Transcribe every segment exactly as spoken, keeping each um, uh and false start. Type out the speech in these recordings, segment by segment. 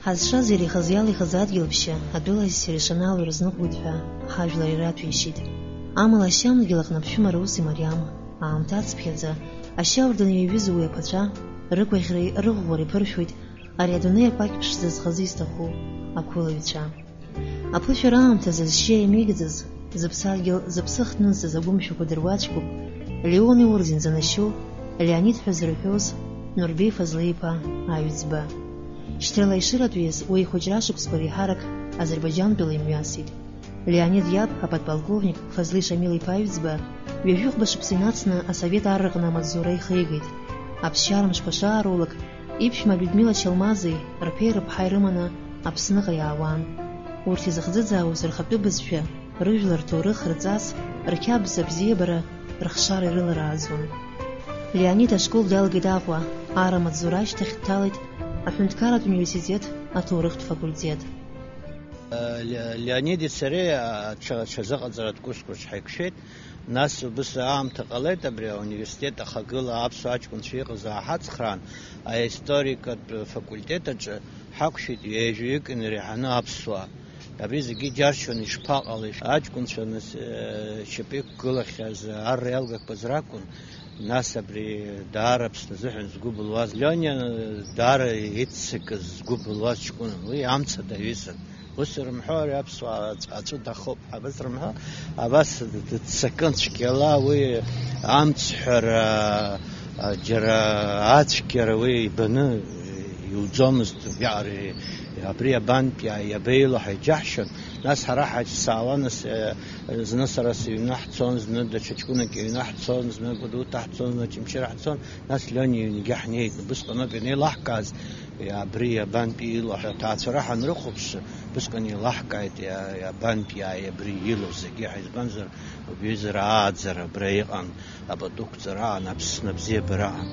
Ҳазшаз иреихаз иалихыз адгьыл ԥшьа, атәыла ссир ишанаало ирызныҟәоит ҳәа, ҳажәлар ираҭәеишьеит. Амала ашьамдгьыл аҟны аԥшәымара ус имариам. Аамҭа ацԥхьаӡа, ашьауардын иаҩызоу уи аԥацәа, рыгәаӷьреи рыӷәӷәареи ԥыршәоит ари адунеи акәакь ԥшӡа зхазы изҭаху ақәылаҩцәа. Аԥышәара аамҭазы зшьа имеигӡаз, зыԥсадгьыл, зыԥсы ахҭнызҵаз агәымшәақәа дыруаӡәкуп Леон иорден занашьоу Леонид ҳәа зырҳәоз Нурбеи Фазлеиԥа Аҩӡба. Шьҭрала ишыратәиз уи ихәыҷра ашықәсқәа реиҳарак Азербаиџьантәыла имҩасит. Леонид иаб, аподполковник Фазлеи Шамил-иԥа Аҩӡба, ҩажәихәба шықәса инацны асовет арраҟны амаҵзура ихигеит. Аԥсшьара мшқәа шаарулак, иԥшәма Людмила Чалмазеи рԥеи рыԥҳаи рыманы Аԥсныҟа иаауан. Урҭ изыхӡыӡаауаз рхатәы бызшәа, рыжәлар рҭоурых, рҵас, рқьабз абзиабара, рыхшара ирыларааӡон. Леонид ашкол далгеит Аҟәа, ара амаҵзура ашьҭахь дҭалеит аҳәынҭқарратә университет аҭоурыхтә факультет. Ле-, Леониди сареи аҽа-, аҽазыҟаҵаратә курсқәа рҿы ҳаиқәшәеит. Нас убыс аамҭа ҟалеит абри ауниверситет ахагыла аԥсуа аҷкәынцәа иҟаз ааҳацхраан, аисторикатә факультет аҿы ҳақәшәеит ҩажәаҩык инареиҳаны аԥсуаа. Абри зегьы џьаршьон, ишԥаҟалеи? Аҷкәынцәа нас, э, шьапы иқәгылахьаз, арра иалгақәаз ракәын. Нас абри даара Аԥсны азыҳәан згәы былуаз, Лиониа даара иццакыз згәы былуаз ҷкәынын. Уи амца даҩызан. Ус рымҳәо, ари аԥсуаа аҵә-, аҵәы дахоуп ҳәа абас рымҳәо, абас д-, дыццакын цәгьала, уи амцҳәара, а, џьара ацәгьара уи ибаны иуӡомызт, уи ари, абри абантә иа-, иабеило ҳәа иџьаҳшьон. Нас ҳара ҳаҿсаауан, нас, э, зны сара сыҩны ҳцон, зны даҽа ҷкәынак иҩны ҳцон, зны Гәдоуҭа ҳцон, зны Очамчыра ҳцон, нас Лиониа иҩнгьы ҳнеит. Убысҟаноуп ианеилаҳкааз, абри абантәи илоу ҳәа аҭаацәара ҳанрыхәаԥш, убысҟан еилаҳкааит, иа-, абантәи иааи абри илоу зегьы ҳәа, избанзар, убри аҩыза рааӡара абра иҟан, апату ықәҵара аан, Аԥсны абзиабара аан.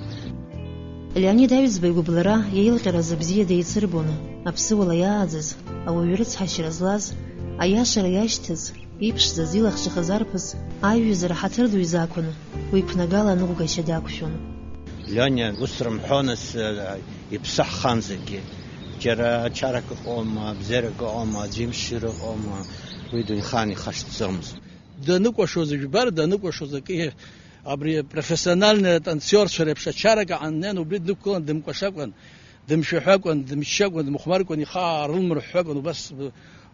Леонид Аҩӡба игәыбылра иеилҟьараз абзиа деицырбон, аԥсыуала иааӡаз, ауаҩы рыцҳашьара злаз, аиашара иашьҭаз, иԥшӡаз, илахҿыхыз арԥыс, аиҩызара ҳаҭыр ду изақәын, уи ԥнагала аныҟәгашьа дақәшәон. Лиониа ус рымҳәои, нас, э, иԥсы ҳхан зегьы. Џьара ачарак ыҟоума, абзиарак ыҟоума, аӡә имшира ыҟоума, уи дунеихаан ихашҭӡомызт. Даныкәашоз ижәбар, даныкәашоз акы, абри профессиональный атанциорцәа реиԥш ачарак ааннен, убри днықәгылан, дымкәашакәан, дымшәаҳәакәан, дымччакәан, дмыхәмаркәан, ихы аарылмырҳәҳәакәан, убас,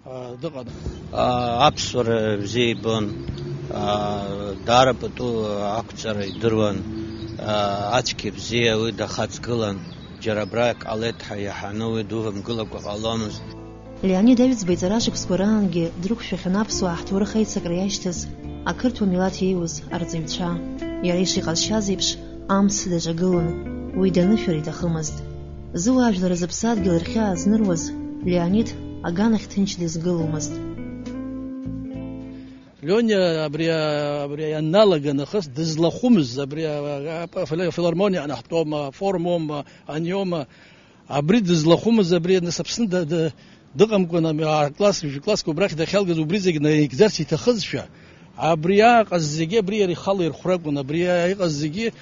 а, дыҟан. А, аԥсуара бзиа ибон, а, даара пату ақәҵара идыруан, а, ацәгьа бзиа уи дахаҵгылан, џьара абра ак ҟалеит ҳәа иаҳаны уи дувамгылакәа ҟаломызт. Леонид Аҩӡба иҵарашықәсқәа раангьы дрықәшәахьан аԥсуаа ҳҭоурых аицакра иашьҭаз ақырҭуа милаҭ иеиуаз арҵаҩцәа. Иара ишиҟазшьаз еиԥш, амц даҿагылон, уи данышәара иҭахымызт. Зыуаажәлар зыԥсадгьыл рхьаа зныруаз Леонид аганахь ҭынч дызгыломызт. Лиониа абри, абри ианалага нахыс дызлахәымыз, абри, а, а, филармониа анаҳтәома, форумома, аниома, абри дызлахәымыз, абри нас Аԥсны да-, да-, дыҟамкәан, ами, аа, класс, жәа-класск убрахь дахьалгаз, убри зегь наигӡарц иҭахызшәа, абри иааҟаз зегьы, абри иара ихала ирхәракәын, абри иа-, иҟаз зегьы,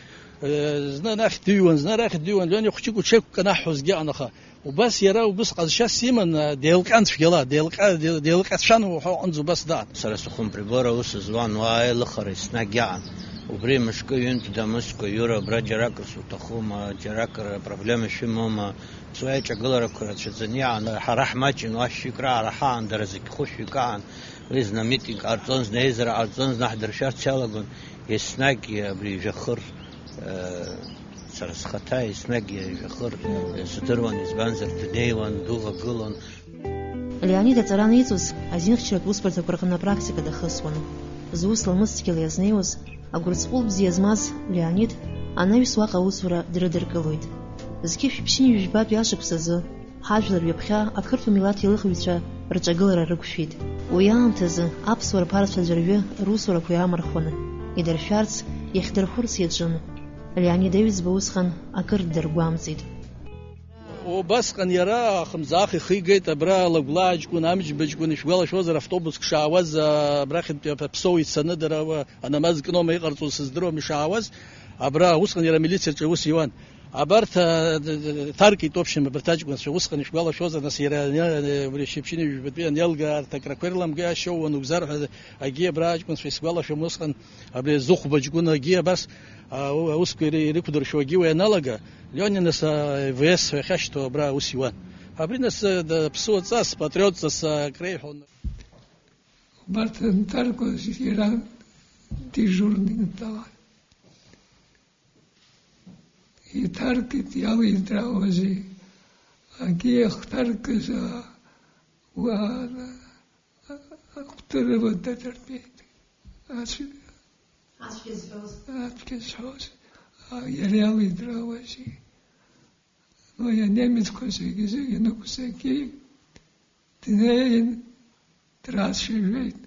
э, зны анахь дыҩуан, зны арахь дыҩуан, Лиониа хәҷык уҽеиқәканаҳҳәозгьы анаха, убас иара убыс ҟазшьас иман, а, деилҟьан цәгьала, деилҟьа-, деил-, деилҟьацәан уҳәа аҟынӡа убас даан. Сара сыхәымприбор аус зуан, уа аилыхара еснагь иаан. Убри мышкы ҩынтә дамыскәа, Иура, абра џьаракыр суҭахума, џьаракыр апроблема шәымоума? Ԥсуа аиҿагыларақәа рацәаӡаны иаан, ҳара ҳмаҷын, уа шәҩык раара ҳаан, дара зегь хәышәҩык аан. Уи зны амитинг ҟарҵон, зны аизара ҟарҵон, зны ҳдыршәарц иалагон, еснагь абри жәахыр, э, сара схаҭа еснагь жәахыр, э, сдыруан, избанзар, днеиуан, дувагылон. Леонид аҵара аниҵоз, азинхьчаратә усбарҭақәа рҟны апрактика дахысуан. Зус ламыс цәгьала иазнеиуаз, агәырҵҟәыл бзиа змаз Леонид анаҩс уаҟа аусура дрыдыркылоит. Зқьышә ԥшьынҩажәбатәи ашықәс азы ҳажәлар ҩаԥхьа ақырҭуа милаҭ еилыхҩцәа рҿагылара рықәшәеит. Уи аамҭазы аԥсуа рԥарцәа аӡәырҩы русурақәа иаамырхәаны, идыршәарц, иахьдырхәырц иаҿын. Леонид Аҩӡба усҟан акыр ддыргәамҵит. Убасҟан иара ахымӡаах ихигеит, абра Лагәлаа ҷкәын, Амҷба ҷкәын, ишәгәалашәозар, автобуск шаауаз, а, абрахьынтәи Аԥсоу ицаны, дара, а, анамаз кнома иҟарҵоз сыздыруам, ишаауаз, абра усҟан иара амилициаҿы аус иуан. Абарҭ, а, д-, д-, ҭаркит, в общем, абарҭ аҷкәынцәа, усҟан ишәгәалашәозар, нас иара ани-, ани-, абри шьыԥшьыни жәбатәи аниалга арҭ акрақәа ирламгеи ашьоу уанугзар ҳәа, агьи абра аҷкәынцәа исгәалашәом усҟан, абри зыхәба ҷкәын агьи абас, а, у-, аусқәа ири-, ирықәдыршәо агьи уи аналага, Лиониа нас, а, В С ҳәа иахьашьҭоу абра аус иуан. Абри нас, а, д-, ԥсуаҵас, патриотҵас, а, акреиҳәон. Убарҭ анҭаркуаз иара дежурный дтәан. Иҭаркит, иалидраауазеи? Агьи иахҭаркыз, а, уа, а, а, ахәҭырыла дадыртәеит. Ацә-, Ацәгьа зҳәоз. Ацәгьа зҳәоз. А, иара иалидраауазеи? Уи анемецқәа зегьы-зегьы нықәзаргьы, днеин, драцәажәеит,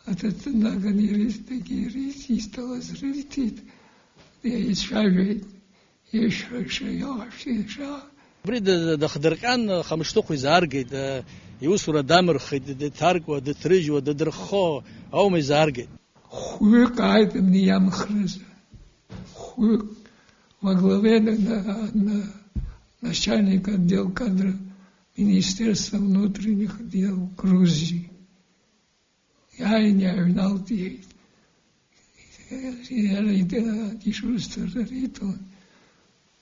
аҭаҭын наганы ирыҭ-, дагьы ирыҭ-, изҭалаз рыҭеит, еицәажәеит, ишәҳәаша, иаҳәша. Убри д-, д-, дахдырҟьан, Хамышҭыхә изааргеит, э, иусура дамырхит, д-, дҭаркуа, дыҭрыжьуа, дыдырххо аума изааргеит? Хәҩык ааит абни иамхразы. Хәҩык. Во главе на, на, на, начальник отдел кадров Министерства внутренних дел Грузии. Иааины иааҩналт, иҳәеит. Иара ида-, адежурство рыҭон.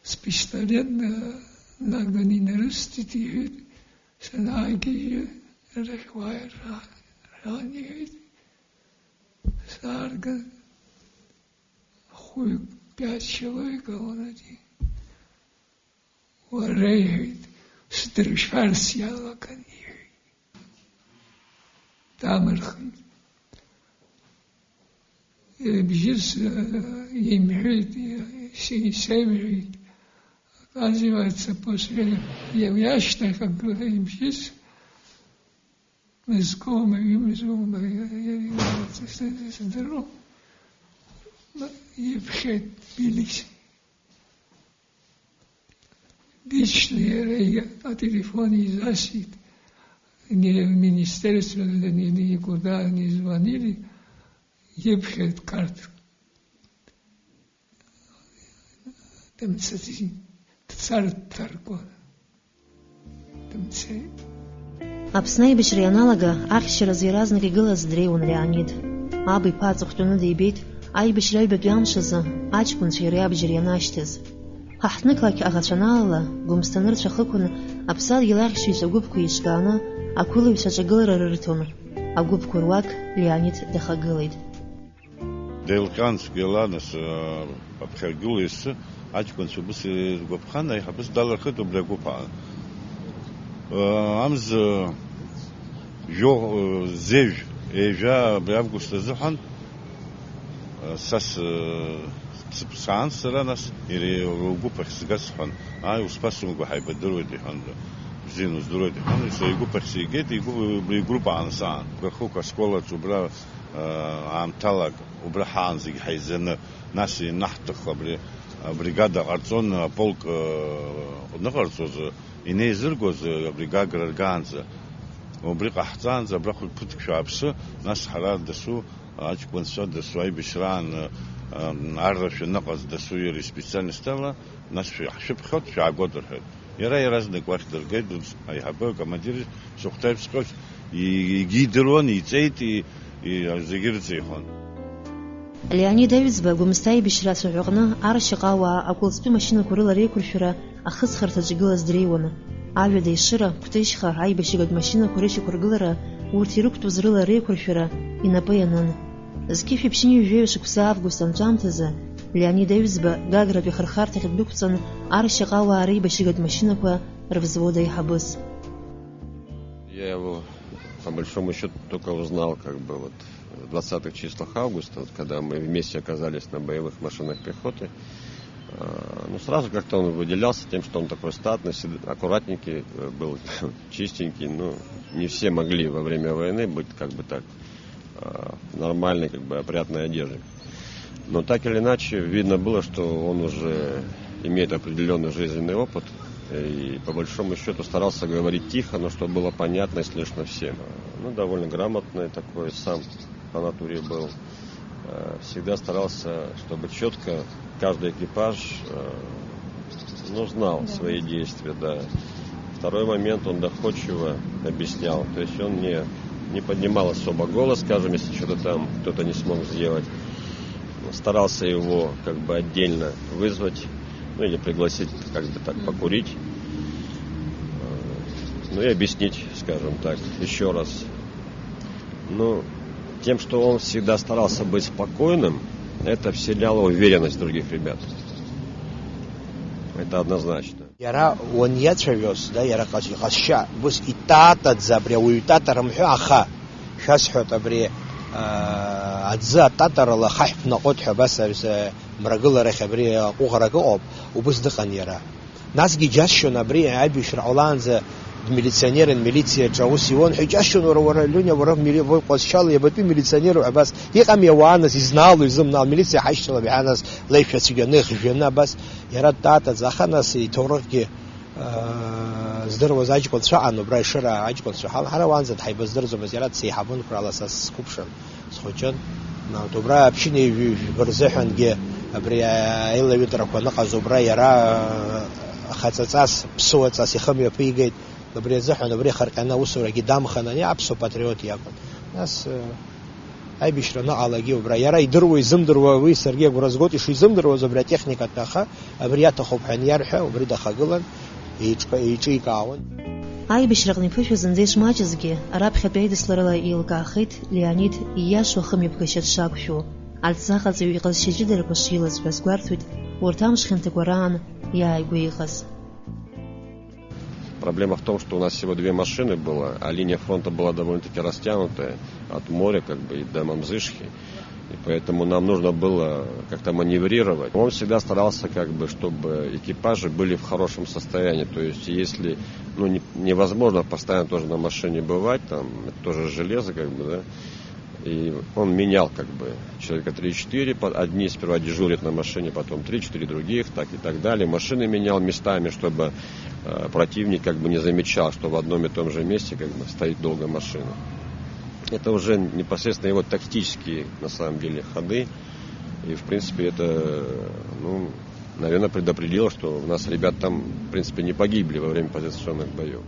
Спистолет на-, наганы инарысҭеит, иҳәеит. Санаагьежьы, арахь уааир ра-, ран, иҳәеит. Саарган, хәҩык, пиаҭ шьоук ҟалон ари. Уара, иҳәеит, сдыршәарц иалаган, иҳәеит. Дамырхит. Ибжьыс, э, имҳәеит, исеимҳәеит. Оказывается, после, иашьҭахь акы ибжьыс, мызкоума, имызкоума, сыздыруам, иԥхьеит Тбилиси. Лично иара ателефон изасит, не в министерство, не, не куда не звонили, иԥхьеит карт. Дымцаӡеит, дцар дҭаркуан. Дымцеит. Аԥсны аибашьра ианалага, ахьчаразы иаразнак игылаз дреиуан Леонид. Аб иԥа аҵыхәтәаны дибеит, аибашьра аҩбатәи амш азы аҷкәынцәа иара иабџьар ианашьҭыз. Ҳа ҳҭнықалақь аӷацәа анаала, Гәымсҭа нырцә ахықәан аԥсадгьыл ахьчаҩцәа агәыԥқәа еиҿкааны, ақәылаҩцәа аҿагылара рырҭон. Агәыԥқәа руак Леонид дахагылеит. Деилҟьан цәгьала, нас, а, аԥхьагыла асы аҷкәынцәа убыс иргәаԥхан, аиҳабыс далырхит убри агәыԥ аан. А, амза жәо-, а, зежә, ежәа абри август азыҳәан, а, са с-, сыԥсаан сара, нас, иара лгәыԥ ахь сгаз сҳәан, ааи, усԥасымго ҳаибадыруеит, иҳәан, бзианы уздыруеит, иҳәан, са игәыԥ ахь сигеит, игәы-, убри игәыԥ аан саан. Гахук асколаҿ убра аамҭалак убра ҳаан зегь ҳаизаны, нас ианаҳҭахха абри абригада ҟарҵон, аполк, э, ныҟарҵоз, инеизыргоз, э, абри Гагра ргаанӡа. Убри ҟаҳҵаанӡа абра хәык ԥыҭк шәааԥшы, нас ҳара дасу аҷкәынцәа, дасу аибашьраан, э, э, арра шәаныҟаз дасу иара испециальностала, нас шәа-, ҳшәыԥхьоит, шәаагоит рҳәеит. Иара иаразнак уахь дыргеит, ус, аиҳабы, акомандир, сыхәҭаҩ ԥсҟьоит, и-, егьидыруан, иҵеит, и-, и-, зегьы рыҵеихон. Леонид Аҩӡба Гәымсҭа аибашьра ацәаҳәаҟны аршьаҟауаа акәылҵтәы машьынақәа рыла реиқәыршәара ахыҵхырҭаҿ игылаз дреиуан. Аҩада Ешыра, Кәтыжьха аибашьыгатә машьынақәа рышьақәыргылара, урҭ ирықәтәаз рыла реиқәыршәара инапы ианын. Зқьышә ԥшьынҩажәаҩ шықәса август анҵәамҭазы Леонид Аҩӡба Гагратәи ахырхарҭахь ддәықәҵан, аршьаҟауаа реибашьыгатә машьынақәа рвзвод аиҳабыс. Я его, по большому счету, только узнал, как бы, вот, в двадцатых числах августа, вот, когда мы вместе оказались на боевых машинах пехоты. А, ну, сразу как-то он выделялся тем, что он такой статный, всегда аккуратненький, э, был, чистенький. Ну, не все могли во время войны быть, как бы так, а, в нормальной, как бы, опрятной одежде. Но так или иначе, видно было, что он уже имеет определённый жизненный опыт. И, по большому счёту, старался говорить тихо, но чтобы было понятно и слышно всем. Ну, довольно грамотный такой, сам по натуре был. Э, всегда старался, чтобы чётко каждый экипаж, э, Ну, знал свои действия, да. Второй момент, он доходчиво объяснял. То есть он не, не поднимал особо голос, скажем, если что-то там кто-то не смог сделать. Старался его как бы отдельно вызвать, ну или пригласить как бы так покурить. Э, ну и объяснить, скажем так, еще раз. Ну, тем, что он всегда старался быть спокойным, это вселяло уверенность в других ребят. Это однозначно. Иара уаниацәажәоз, да, иара ҟаз-, иҟазшьа, ус итатаӡа абри ауаҩ татара мҳәа, аха, шәасҳәоит, абри, аа, аӡы ататарала ахаҳә ԥнаҟоит ҳәа абас, абас, мрагыларахь абри аҟәыӷарак ыҟоуп, убыс дыҟан иара. Насгьы иџьасшьон абри аибашьра ҟалаанӡа дмилиционерын, милициаҿы аус иуан ҳәа иџьасшьон, уара, уара, Лиониа, уара мили-, уаҩ ҟазшьала иабатәи милиционеру ҳәа абас, иҟами ауаа нас, изнаало изымнаало, милициа ҳашьҭалап иаҳа нас, леишәа цәгьаны, ихжәаны абас, иара дтатаӡа, аха нас иҭоурыхгьы, аа, здыруаз аҷкәынцәа ыҟан, убра Ешыра аҷкәынцәа, ҳа-, ҳара уаанӡа дҳаибаздырӡомызт, иара дсеиҳабын қәрала са сқәыԥшын. Схәыҷын. Нарҭ убра аԥшьынеи жә-, жәба рзыҳәангьы абри аилаҩытрақәа аныҟаз убра иара, а, хаҵаҵас, ԥсуаҵас ихы мҩаԥигеит. Убри азыҳәан убри ихырҟьаны аусурагьы дамхын, ани аԥсуа патриот иакәын. Нас, а, аибашьра аныҟалагьы убра иара идыруа, изымдыруа, уи саргьы агәра згоит ишизымдыруаз убри атехникаҭәа, аха абри иаҭахуп ҳәа аниарҳәа, убри дахагылан. Еиҿка-, еиҿикаауан. Аибашьраҟны иԥышәа зынӡа ишмаҷызгьы, раԥхьатәи аидысларала еилкаахеит Леонид ииашоу ахымҩаԥгашьа дшақәшәо, аҵаҟаҵаҩ иҟазшьа ҷыдарақәа шилаз ҳәа азгәарҭоит урҭ амш хьанҭақәа раан иааигәа иҟаз. Проблема в том, что у нас всего две машины было, а линия фронта была довольно-таки растянутая от моря, как бы, и до Мамзышхи. И поэтому нам нужно было как-то маневрировать. Он всегда старался, как бы, чтобы экипажи были в хорошем состоянии. То есть, если, ну, не-, невозможно постоянно тоже на машине бывать, там, это тоже железо, как бы, да. И он менял, как бы, человека три-четыре, по-, одни сперва дежурят на машине, потом три-четыре других, так и так далее. Машины менял местами, чтобы, э, противник, как бы, не замечал, что в одном и том же месте, как бы, стоит долго машина. Это уже непосредственно его тактические, на самом деле, ходы. И, в принципе, это, ну, наверное, предопределило, что у нас ребят там, в принципе, не погибли во время позиционных боев.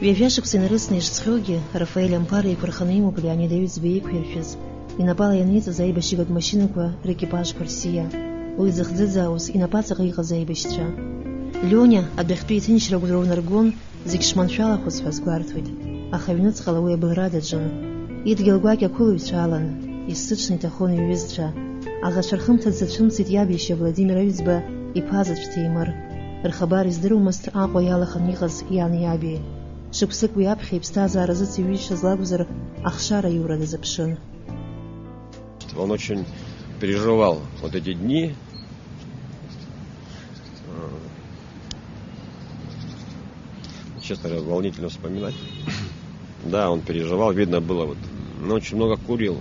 Ҩажәа шықәса инарыцны ишҵхьоугьы, Рафаель Амԥар еиқәырханы имоуп Леонид Аҩӡба еиқәиршәыз, инапала ианиҵаз аибашьыгатә машьынақәа рекипажқәа рсиа. Уи зыхӡыӡаауаз инапаҵаҟа иҟаз аибашьцәа. Лиониа адәахьтәи иҭынчра агәра унаргон, зегь шманшәалахоз ҳәа азгәарҭоит, аха аҩныҵҟала уи абылра даҿын. Идгьыл гәакьа ақәылаҩцәа алан, исзыҽны иҭахон иҩызцәа. Аӷацәа рхымҭа дзацәымцеит иаб иашьа Владимир Аҩӡба иԥа заҵә Ҭемыр. Рхабар издыруамызт Аҟәа иалаханы иҟаз иани иаби. Шықәсык уи аԥхьа иԥсҭазаара зыцеиҩызшаз лакәзар, ахшара аиура дазыԥшын. Он очень переживал вот эти дни. Честно говоря, волнительно вспоминать. Да, он переживал, видно было, вот, ну, очень много курил.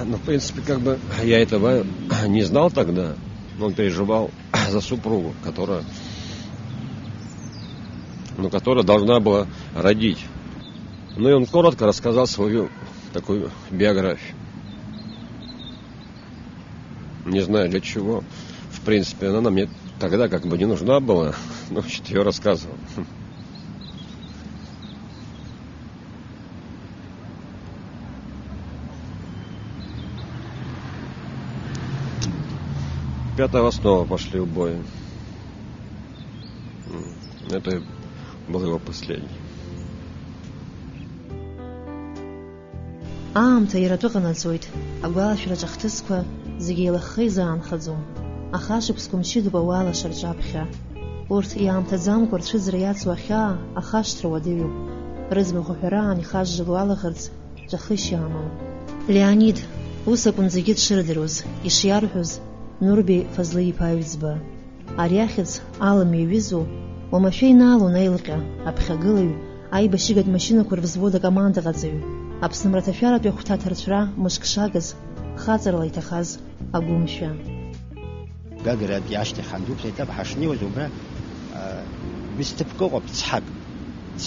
Ну, в принципе, как бы я этого не знал тогда, но он переживал за супругу, которая, ну, которая должна была родить. Ну и он коротко рассказал свою такую биографию. Не знаю для чего. В принципе, она нам не, тогда как бы не нужна была, но что-то её рассказывал. Пятого снова пошли убои. М, это был его последний. Аамҭа иара атәы ҟанаҵоит, агәалашәараҿы ахҭысқәа зегьы еилыхха изаанхаӡом, аха ашықәсқәа мчыдоуп ауаа лаша рҿаԥхьа. Урҭ иаамҭаӡамкәа рцәыӡра иацу ахьаа ахашҭра уадаҩуп, рыӡбахә аҳәараан ихажжыло алаӷырӡ ҵәахышьа амам. Леонид, ус акәын зегьы дшырдыруаз, ишиарҳәоз Нурбеи Фазлы-иԥа Аҩӡба. Ари ахьӡ алым иаҩызоу, уамашәа инаалон аилҟьа, аԥхьагылаҩ, аибашьыгатә машьынақәа рвзвод акомандаҟаҵаҩ, Аԥсны мраҭашәаратәи ахәҭа аҭарцәра мышк шагыз, хаҵарала иҭахаз агәымшәа. Гагратәи ашьҭахь ҳандәықәлеит, ҳашнеиуаз убра, а, ҩысҭыԥк ыҟоуп, цҳак.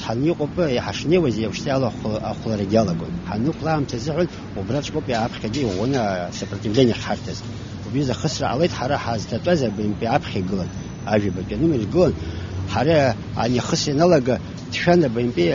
Ҳаниҟоуп, иҳашнеиуаз еиԥш ала ахәла-, ахәларагьы иалагон. Ҳанықәла аамҭазыҳәан убраҵәҟьоуп аԥхьагьы иӷәӷәаны асопротивление ахьҳарҭаз. Убри изы ахысра ҟалеит ҳара ҳазҭатәаз абаҩнтәи аԥхьа игылан, ажәабатәи анымҩа игылан. Ҳара ани ахысра ианалага, дшәан абаҩнтәи,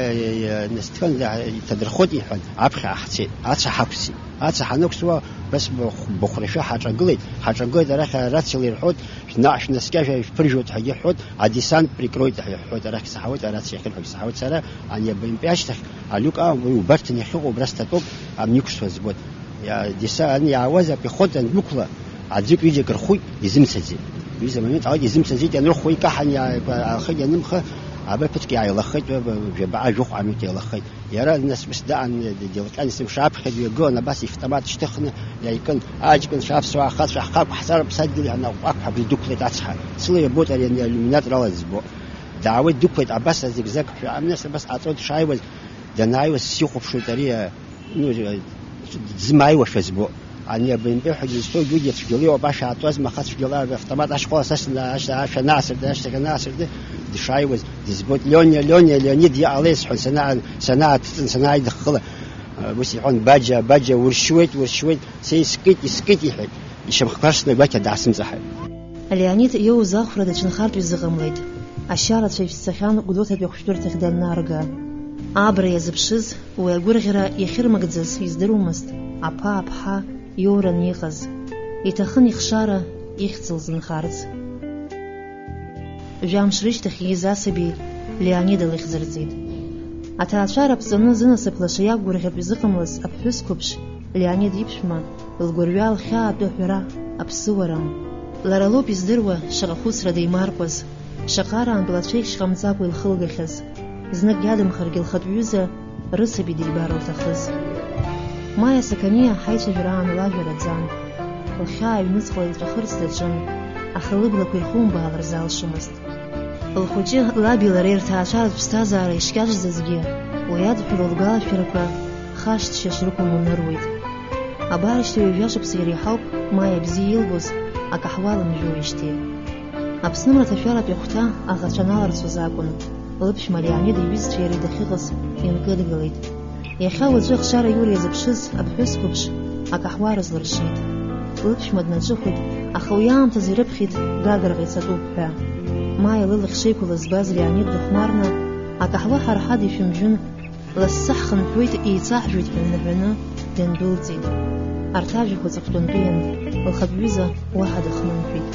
нас дшәан, иҭадырхоит иҳәан, аԥхьа ҳцеит, ацәа ҳақәсит. Ацәа ҳанықәсуа, бас быхә-, быхәрашәа ҳаҿагылеит, ҳаҿагылеит арахь арациала ирҳәоит, шәна-, шәнаскьа шәа-, шәԥыржәоит ҳәагьы ҳҳәоит, адесант прикроит ҳәа иҳәоит, арахь саҳауеит, арациа ахьырҳәогьы саҳауеит сара, ани абаҩнтәи ашьҭахь, алиук аан, уи убарҭан иахьыҟоу убра сҭатәоуп, ани иқәсуа збоит. Иа-, деса-, ани иаауаз апехота анбықәла, аӡәык-ҩыџьак рхәит, изымцаӡеит. Ҩыза момент ҟалеит, изымцаӡеит, ианырхәо икаҳан иааигәа аахеит, ианымха, аба ԥыҭк иааилахеит, ҩаба-, жәабаҟа жәохә минуҭ еилахеит. Иара нас ус даан, дилҟьан, есымша аԥхьа дҩагылан, абас ивтомат шьҭыхны иаикын, аҷкәынцәа, аԥсуаа, ахацәа, ҳхақә ҳҵароуп, садгьыл иҳанарҟәақәҳа абри дықәлеит ацҳа. Сыла иабоит ари ани алиуминатор ала збо. Даауеит, дықәлеит, абас азигзаг ҳәа, нас абас ҟаҵо дшааиуаз, данааиуаз сихәаԥшуеит ари, а, ну, а, дзымааиуашәа збо. Ани абаҩнтәи ҳәа дызцогьы уигьы цәгьала иоуп, ашә аатуазма, аха цәгьала автомат ашьхәа сасны ашьҭа-, ашә анаасырты, ашьҭахь анаасырты, дшааиуаз дызбоит. Лиониа, Лиониа, Леонид иҟалеи сҳәан, санаа-, санааҭыҵын, санааидыххыла, а, ус иҳәон, Баџьа, Баџьа, уршьуеит, уршьуеит, са искит, искит, иҳәеит. Ишьамхқәа рсны гәакьа даасымҵаҳаит. Леонид иоуз ахәра даҽа нхартә изыҟамлеит. Ашьарацәа ишәҵахьан Гәдоуҭатәи ахәшәтәырҭахь даннарга. Абра иазыԥшыз, уи агәырӷьара иахьырмагӡаз издыруамызт, аԥа аԥҳа иоураны иҟаз. Иҭахын ихшара ихьӡ лзынхарц. Жәамш рышьҭахь ииз асаби Леонид лыхьӡырҵеит. Аҭаацәара ԥҵаны зынасыԥ лаша иақәгәырӷьартә изыҟамлаз аԥҳәыс қәыԥш Леонид иԥшәма лгәырҩа лхьаатәы аҳәара аԥсыуарам. Лара лоуп издыруа шаҟа хәыцра деимаркуаз, шаҟа араантә лацәеихьшь ҟамҵакәа илхылгахьаз. Знык иадамхаргьы лхатә ҩыза рысаби дибар лҭахыз. Маиа Сақаниа ҳаицәажәара аан лажәа раӡан. Лхьаа аҩныҵҟала илҵәахырц даҿын, аха лыблақәа ирхумбаалар залшомызт. Лхәыҷы лаби лареи рҭаацәаратә ԥсҭазаара ишкьаҿӡазгьы, уи адҳәалоу лгәалашәарақәа хашҭшьа шрықәым лныруеит. Абар шьҭа ҩажәа шықәса иреиҳауп Маиа бзиа илбоз, акаҳуа лымжәуеижьҭеи. Аԥсны мраҭашәаратәи ахәҭа аӷацәа аналарҵоз акәын, лыԥшәма Леонид иҩызцәеи иареи дахьыҟаз инкыдгылеит. Иахьа уаҵәы ахшара аиура иазыԥшыз аԥҳәыс қәыԥш акаҳуа рызлыршеит. Лыԥшәма днаҿыхәеит, аха уи аамҭазы ирыԥхьеит Гаграҟа ицатәуп ҳәа. Маиа лылахь шеиқәылаз збаз Леонид дыхәмарны, акаҳуа ҳара ҳадишәымжәын, лассы ҳхынҳәуеит, еицаҳжәоит ҳәа днаҳәаны дындәылҵит. Арҭ ажәақәа ҵыхәтәантәиан, лхатә ҩыза уаҳа дыхнымҳәит.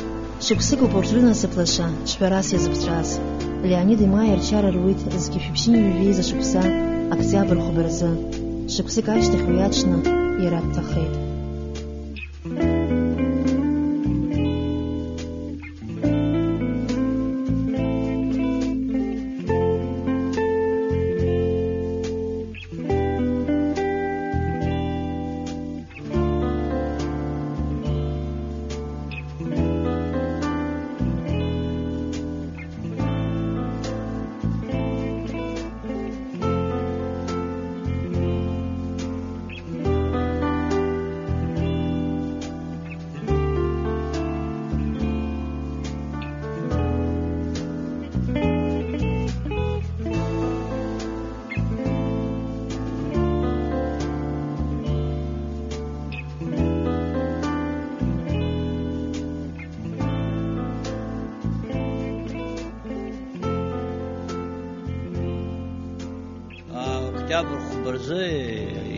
Шықәсыкоуп урҭ рынасыԥ лаша ҿҳәарас иазыԥҵәаз. Леонид Маиа рчара руит зқьи шәыбжьыни ҩажәи жәеиза шықәса, октиабр хәба рзы. Шықәсык ашьҭахь уи аҽны иара дҭахеит. Октиабр хәба рзы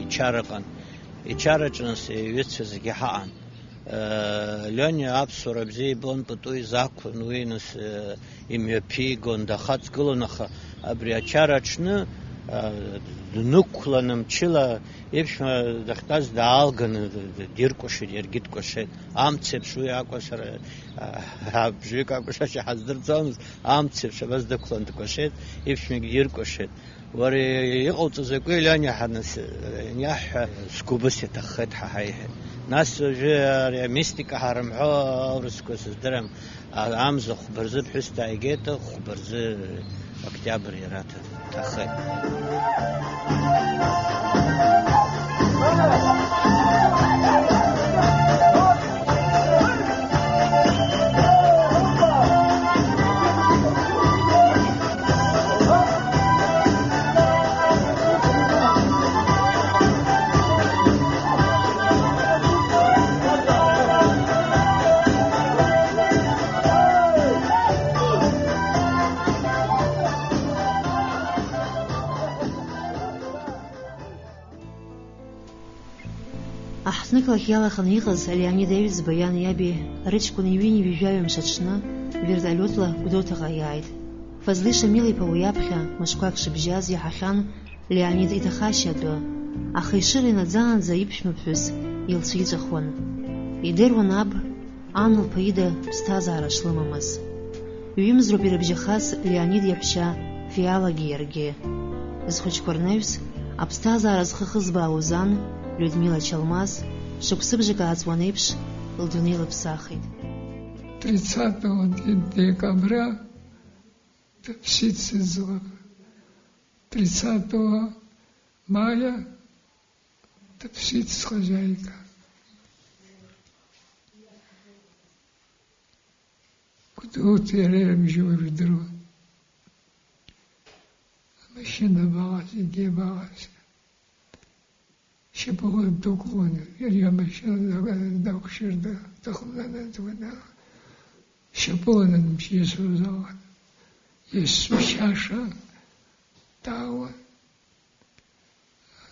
ичара ыҟан. Ичараҿы нас иҩызцәа зегьы ҳаҟан. Лиониа аԥсуара бзиа ибон, пату изақәын, уи нас имҩаԥигон, дахаҵгылон, аха абри ачара аҽны днықәланы мчыла иԥшәма дахьтәаз даалганы диркәашеит, иаргьы дкәашеит. Амцеиԥш уи акәашара, бжаҩык акәашашьа ҳаздырӡомызт, амцеиԥш абас дықәлан дкәашеит, иԥшәмагьы иркәашеит. Уара иҟауҵо закәи, Лиониа, ҳа нас, ианиаҳҳәа, сгәы быс иаҭаххеит ҳа ҳаиҳәеит. Нас уажәы ари амистика ҳарымҳәо аурысқәа сыздырам, а-, амза хәба рзы ԥҳәыс дааигеит, хәба рзы октиабр иара ҭа-, ҭахеит. Аҳҭнықалақь иалаханы иҟаз Леонид Аҩӡба иани иаби рыҷкәын иҩыни ҩажәаҩымш аҽны вертолиотла Гәдоуҭаҟа иааит. Фазли Шамил-иԥа уи аԥхьа мышқәак шыбжьаз иаҳахьан Леонид иҭахашьа атәы, аха ишыра инаӡаанӡа иԥшәмаԥҳәыс илцәиҵәахуан. Идыруан аб, ан лԥа ида ԥсҭазаара шлымамыз. Ҩымз роуп ирыбжьахаз Леонид иаҳәшьа Фиалагьы иаргьы. Зхәыҷқәа рнаҩс, аԥсҭазаара зхы хызбаауаз ан, Людмила Чалмаз, шықәсыбжак ааҵуан еиԥш, лдунеи лыԥсахит. Тридцатого де-, декабря дыԥсит сыӡӷаб. Тридцатого мая дыԥсит схозяйка. Гәдоуҭа иара ирыбжьоу жәдыруан. Амашьына абаҟаз, егьи абаҟаз. Шьапыла дықәлан, иара амашьына дакәшар даҭахын, даанаҵуан. Шьапыла данбжьысуаз ала, есымшьаша даауан.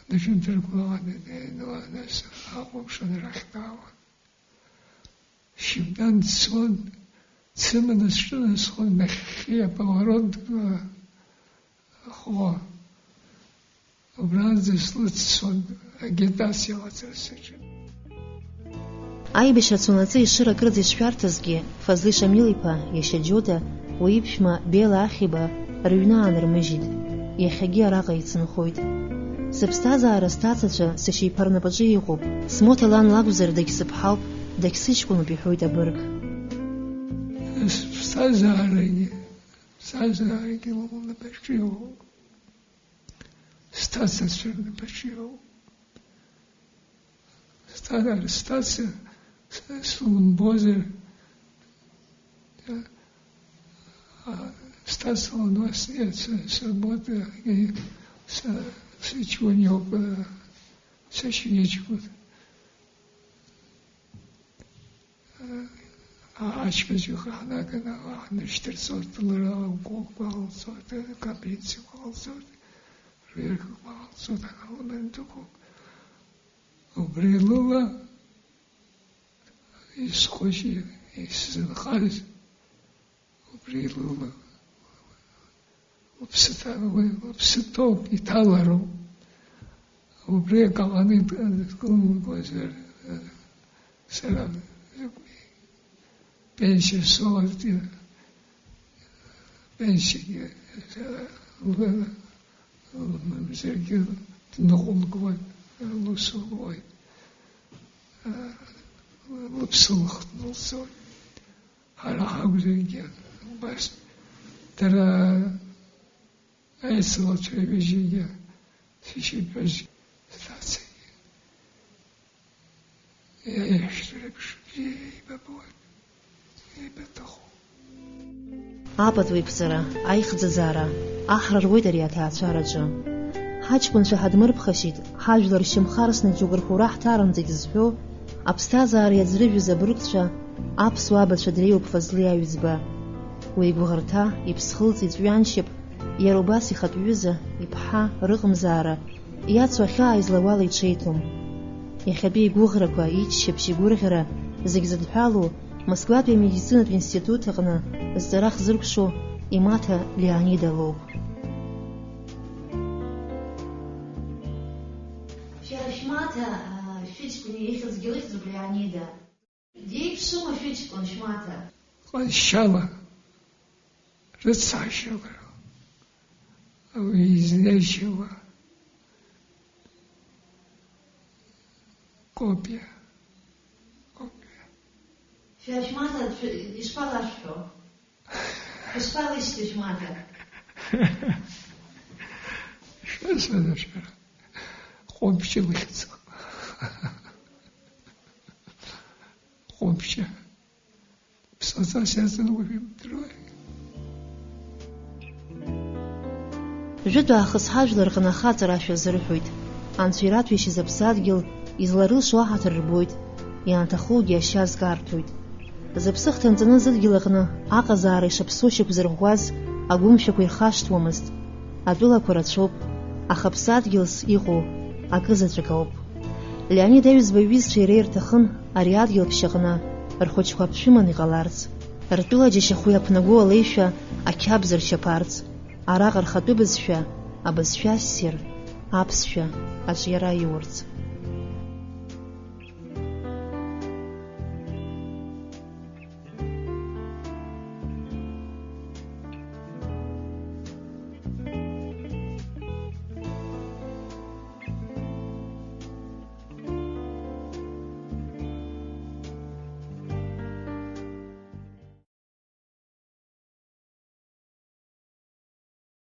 Дышәынҭырқәлаҟа днеины, нас ахәаԥшын рахь даауан. Шьыбдан дцон, дсыманы сҿынасхон нахьхьи аповорот, э, ахәы. Убранӡа слыццон агитациа ҟаҵара саҿын. Аибашьра цонаҵы ишыра акырӡа ишшәарҭазгьы, Фазли Шамил-иԥа, иашьа Џьота, уи иԥшәма Бела Ахиба рыҩны аанырмыжьит. Иахьагьы араҟа ицынхоит. Сыԥсҭазаара сҭацацәа сашьеиԥа рнапаҿы иҟоуп. Смоҭа лан лакәзар дагьсыԥҳауп, дагьсыҷкәынуп, иҳәоит абырг. Сыԥсҭазаарагьы, сыԥсҭазаарагьы лнапаҿы иҟоуп. Сҭацацәа рнапаҿы иҟоуп. Сҭа-, сҭаца с-, слымбозар, а, сҭаца лнуасны с-, сработа, и с-, сычуан иоуп, а, сашьа иҷкәын. А, ачымазаҩ ҳанаганы, ҳнышьҭарҵоит, лара лгәыӷқәа ҟалҵоит, акомпенсиақәа ҟалҵоит, рҩарқәа ҟалҵоит, ана лымҩа дықәуп. Убри лыла исхәыҷи исзынхаз, убри лыла лыԥсы ҭа-, уи лыԥсы ҭоуп, иҭалароуп. Убри акаҟаны дкылмгозар, сара пенсиа соуеит, пенсиагьы сара лымамзаргьы дныҟәылгоит, лусур луеит. Лыԥсы лыхҭнылҵоит. Ҳара ҳакәзаргьы убас, дара аицлацәажәашьагьы сышьапыжь сҭацагьы иаиҳәшьцәа реиԥш бзиа еибабоит, еибаҭахуп. Апатуеиқәҵара, аихӡыӡаара аҳра руеит ари аҭаацәараҿы. Ҳаҷкәынцәа ҳадмырԥхашьеит, ҳажәлар шьамхы арсны џьоук рхәыра ҳҭарымҵеит зҳәо, аԥсҭазаара иаӡрыжәыз абыргцәа, аԥсуа абацәа дреиуоуп Фазли Аҩӡба. Уи игәыӷырҭа, иԥсхылҵ, иҵәҩаншьап, иара убас ихатә ҩыза, иԥҳа, рыҟамзаара, иацу ахьаа излауала иҽеиҭом. Иахьатәи игәыӷрақәа, иччаԥшь, игәырӷьара зегь зыдҳәалоу Москватәи амедицинатә институт аҟны зҵара хзыркәшо имаҭа Леонида лоуп. Шәара шәмаҭа, аа, шәыҷкәын ихьӡгьы лыхьӡуп Леонида. Диеиԥшума шәыҷкәын шәмаҭа? Ҟазшьала рыцҳашьалара, уи изнеишьауа копиа, копиа. Шәара шәмаҭа шәы-, ишԥалашәҳәо? Ишԥалышьҭоу шәмаҭа? Шәасҳәара шәара. Ҟәыбҷа лыхьӡ. Ҟәыбҷа. Ԥсаҵас иаҵан уажәы имдыруеи? Жәытә аахыс ҳажәлар рҟны ахаҵара ашәа азырҳәоит. Анцәа ираҭәеишьаз аԥсадгьыл изларылшо аҳаҭыр рбоит, ианҭахугьы ашьа азкарҭәоит. Зыԥсы хҭынҵаны зыдгьыл аҟны аҟазаара ишаԥсоу шьақәзырӷәӷәаз агәымшәақәа ирхашҭуамызт. Атәылақәа рацәоуп, аха аԥсадгьылс иҟоу акы заҵәык ауп. Леонид Аҩӡба иҩызцәа иреирҭахын ари адгьыл ԥшьаҟны рхәыҷқәа ԥшәыман иҟаларц, ртәыла џьашьахәы иаԥнагоу алеишәа ақьабз ршьаԥарц, араҟа рхатәы бызшәа, абызшәа ссир, аԥсшәа аҿиара аиурц.